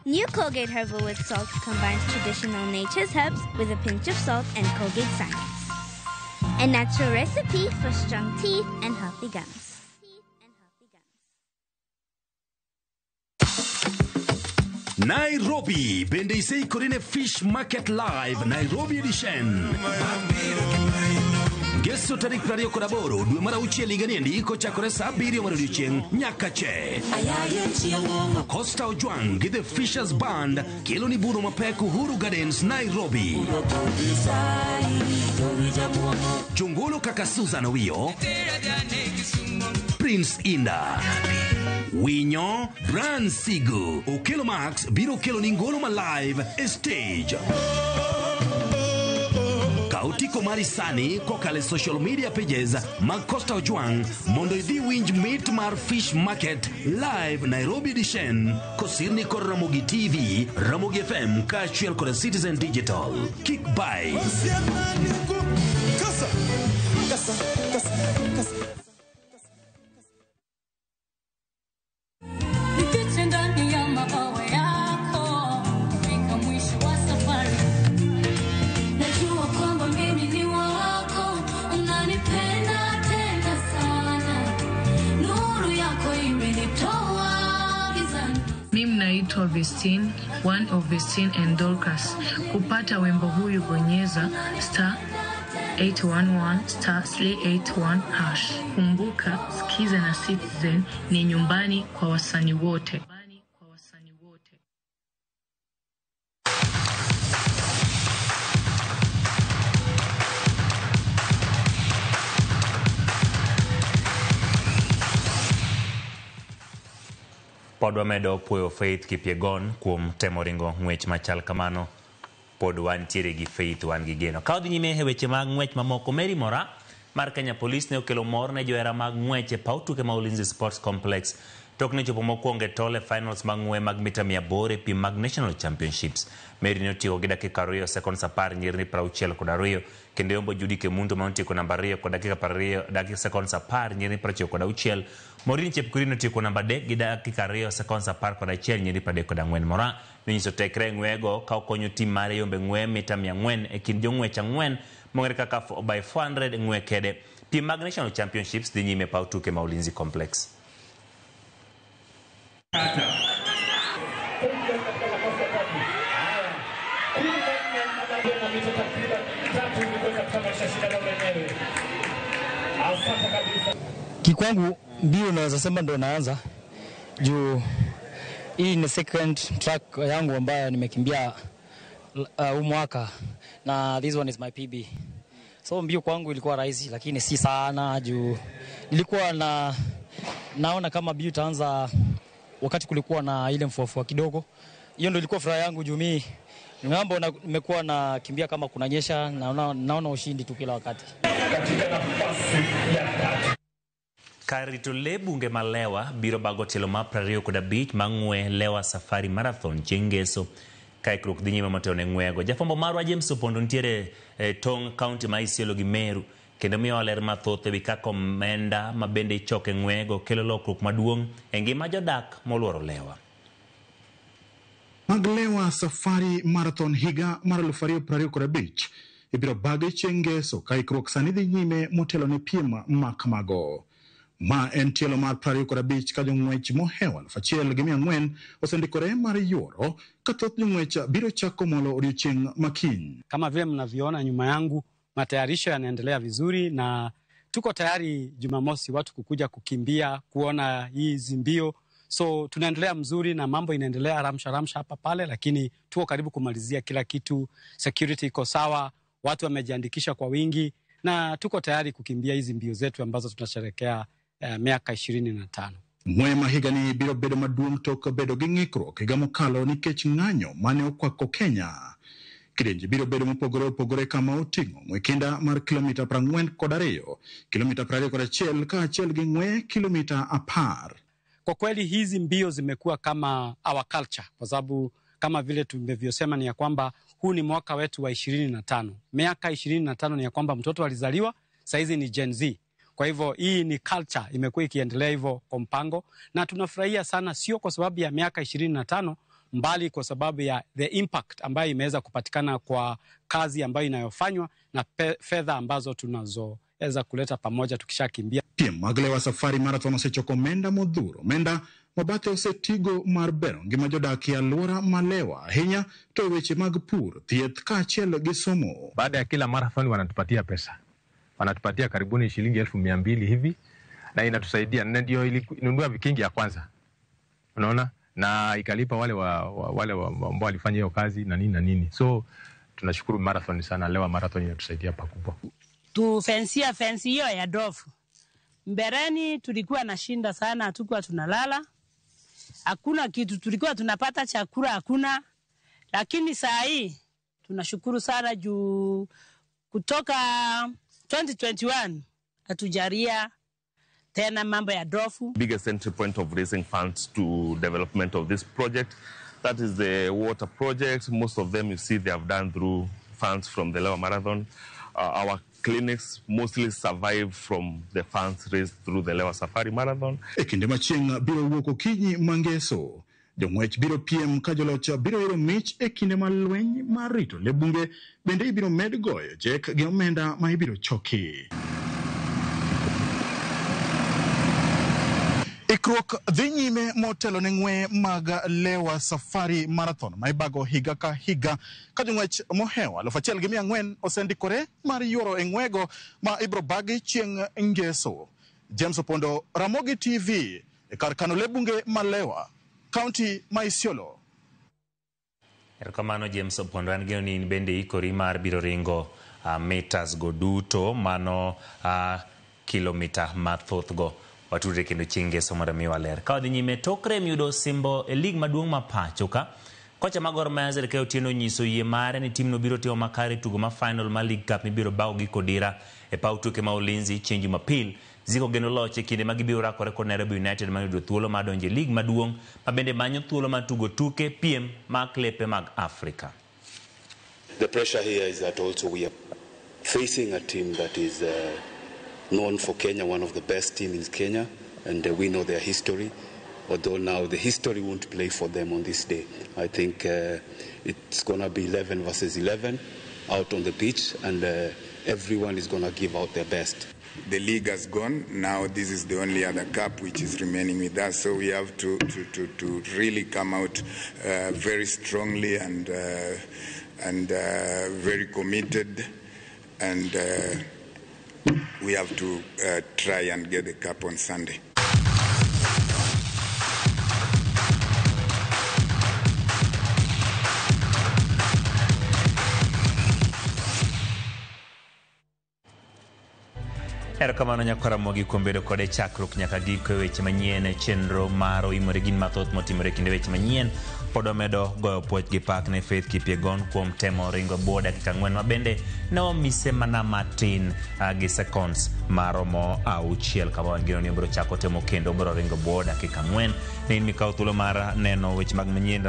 New Colgate Herbal with Salt combines traditional nature's herbs with a pinch of salt and Colgate science. A natural recipe for strong teeth and healthy gums. Nairobi bende iseikori ne Fish Market Live Nairobi Edition. Ngeso tarik 28 dwe mar auchiel higa niendi kochakore saa 7 mar odiechieng' nyaka che. Costa Ojwang' gi The Fishers Band kelo ni budho mapek Uhuru Gardens, Nairobi. Jongolo kaka Susan Owiyo, Prince Inda, Winyo, Brian Sigu, Okelo Max biro kelo ni ngolo ma live e stage. Kaw otiko mari sani kokalo e social media pages mag Costa Ojwang' mondo idhi winj mit mar Fish Market Live Nairobi Edition kosirni kod Ramogi TV, Ramogi FM kaachiel kod Citizen Digital. Kik bai. Nifiche ndani ya mabawa yako fika mwisho wa safari. Najua kwamba mimi ni wako, unanipenda tena sana. Nuru yako imenitoa gizani. Mimi naitwa Vestine, one of Vestine and Dorcas. Kupata wimbo huyu bonyeza star 811 star 381 hash. Kumbuka, Skiza na Citizen ni nyumbani kwa wasanii wote. Pod wamedo puoyo Faith Kipyegon kuom temo ringo ng'wech machal kamano. Pod wantiere gi Faith, wan gi geno. Ka wadhi nyime e weche mag ng'wech mamoko, Mary Mora mar Kenya Police ne okelo mor ne johera mag ng'wech e paw tuke ma Ulinzi Sports Complex tok ne chopo mokwongo e tol e finals mag ng'we mag mita 800 e piem mag National Championships. Mary ne otieko gi dakika 2 sekonds 10 nyirni 62 kendo yombo Judy Kemunto ma otieko namba 2 kod dakika 20 dakika sekonds 10 nyirni 96. Maureen Chepkorir notieko namba 3 gi dakika 2 sekonds 11 nyirni 34. Mora nonyiso tekre e ng'wego ka okonyo tim mare yombe ng'we mita 400 e kind jong'wech 4 mong'ere kaka 4x400 ng'we kede. Piem mag National Championships dhi nyime e paw tuke ma Ulinzi Complex. Kikwangu mbio naweza sema ndo naanza juu hii ni second track yangu ambayo nimekimbia huu mwaka na this one is my PB. So mbio kwangu ilikuwa rahisi lakini si sana juu nilikuwa naona kama mbio itaanza wakati kulikuwa na ile mfuafua kidogo. Hiyo ndio ilikuwa furaha yangu juu mimi ngambo nimekuwa na kimbia kama kunanyesha naona ushindi tu kila wakati. Katika nafasi ya tatu. Kar rito le bunge ma Lewa biro bago tielo mar 25 mar ng'we Lewa Safari Marathon chieng' Ngeso ka ikruok dhi nyime motelo ne ng'wego. Jafwambo marwa James Opondo nitiere e tong' kaunti ma Isiolo gi Meru kendo miyowa ler mathoth ewi kaka omenda ma bende ichoko e ng'wego kelo lokruok maduong' e ngima jodak moluoro Lewa. Mag Lewa Safari Marathon higa mar 2025 ibiro bage chieng' Ngeso ka ikruok sani dhi nyime motelo ne piem ma kamago. Ma en tielo mar 25 ka jong'wech mohewo 1400 osendikore mar yuoro ka thoth jong'wech biro chako molo odiochieng' makiny. Kama vile mnavyoona nyuma yangu, matayarisho yanaendelea vizuri na tuko tayari Jumamosi watu kukuja kukimbia, kuona hizi mbio. So tunaendelea mzuri na mambo inaendelea ramsha ramsha hapa pale, lakini tuko karibu kumalizia kila kitu. Security iko sawa, watu wamejiandikisha kwa wingi na tuko tayari kukimbia hizi mbio zetu ambazo tunasherehekea miaka 25. Ng'we ma higani biro bedo maduong' tok bedo gi ng'ikruok higa mokalo nikech ng'anyo mane okwako Kenya. Kidienje biro bedo mopogore opogore kama oting'o ng'we kinda mar kilomita 42, kilomita 21 kaachiel gi ng'we kilomita 10. Kwa kweli hizi mbio zimekuwa kama our culture, kwa sababu kama vile tumevyosema ni ya kwamba huu ni mwaka wetu wa 25. Miaka 25 ni ya kwamba mtoto alizaliwa, saizi ni Gen Z. Kwa hivyo hii ni culture imekuwa ikiendelea hivyo kwa mpango, na tunafurahia sana, sio kwa sababu ya miaka 25 mbali kwa sababu ya the impact ambayo imeweza kupatikana kwa kazi ambayo inayofanywa na fedha ambazo tunazoweza kuleta pamoja tukishakimbia. Piem mag Lewa Safari Marathon osechoko omenda modhuro, omenda mabathe osetigo mar bero ngima jodak e alwora ma Lewa, ahinya to e weche mag pur, thieth kaachiel gi somo. Baada ya kila marathon wanatupatia pesa, wanatupatia karibuni shilingi 200,000 hivi, na inatusaidia, na ndio ilinunua vikingi ya kwanza, unaona, na ikalipa wale ambao walifanya hiyo kazi na nini na nini. So tunashukuru marathon sana, Lewa Marathon inatusaidia pakubwa. Tufensia fensi hiyo ya dofu. Mbeleni tulikuwa na shinda sana, hatukuwa tunalala, hakuna kitu, tulikuwa tunapata chakula hakuna, lakini saa hii tunashukuru sana juu kutoka 2021 hatujaria tena mambo ya dofu. Biggest entry point of raising funds to development of this project, that is the water project. Most of them you see they have done through funds from the Lewa Marathon. Our clinics mostly survive from the funds raised through the Lewa Safari Marathon. E kinde ma chieng' biro wuok okinyi mangeso, jong'wech biro piem ka joloch biro yudo mich e kinde ma lweny mar rito le bunge bende ibiro med goyo jek gi omenda ma ibiro choki. Ikruok dhi nyime motelo ne ng'we mag Lewa Safari Marathon ma ibago higa ka higa ka jong'wech mohewo 1,400 osendikore mar yuoro e ng'wego ma ibiro bagi chieng' ngeso. James Opondo, Ramogi TV, e kar kano le bunge ma Lewa, kaunti ma Isiolo. Erokamano James Opondo, an geno ni in bende ikori mar biro ringo meters go duto, mano kilomita mathoth go. Watudre kendo chieng' ngeso mondo mi waler. Ka wadhi nyime, tok rem yudo osimbo e lig maduong' ma pacho ka, kocha mar Gor Mahia Zedekaya Otieno onyiso yie mare ni timno biro timo makare tugo ma final mar League Cup mibiro bago gi Kodira e paw tuke ma Ulinzi chieng' Jumapil. Ziko geno loch e kinde ma gibiro rakore kod Nairobi United mayudo thuolo mar donjo e lig maduong' ma bende manyo thuolo mar tugo tuke piem mag klepe mag Afrika. The pressure here is that also we are facing a team that is known for Kenya, one of the best teams in Kenya, and we know their history, although now the history won't play for them on this day. I think it's going to be 11 versus 11 out on the pitch, and everyone is going to give out their best. The league has gone. Now this is the only other cup which is remaining with us, so we have to really come out very strongly and very committed, and we have to try and get the cup on Sunday. Erokamano nyakwara Ramogi kuom bedo kode chakruok nyaka giko e weche manyien e chenro mar oimore gin mathoth motimore kinde weche manyien. Pod wamedo goyo puoch gi pak ne Faith Kipyegon kuom temo ringo bwo dakika 4 ma bende ne omise mana matin gi seconds maromo 6 kama wangino ni obiro chako temo kendo obiro ringo bwo dakika 4. Ne in mikawo thuolo mar neno weche mag manyien.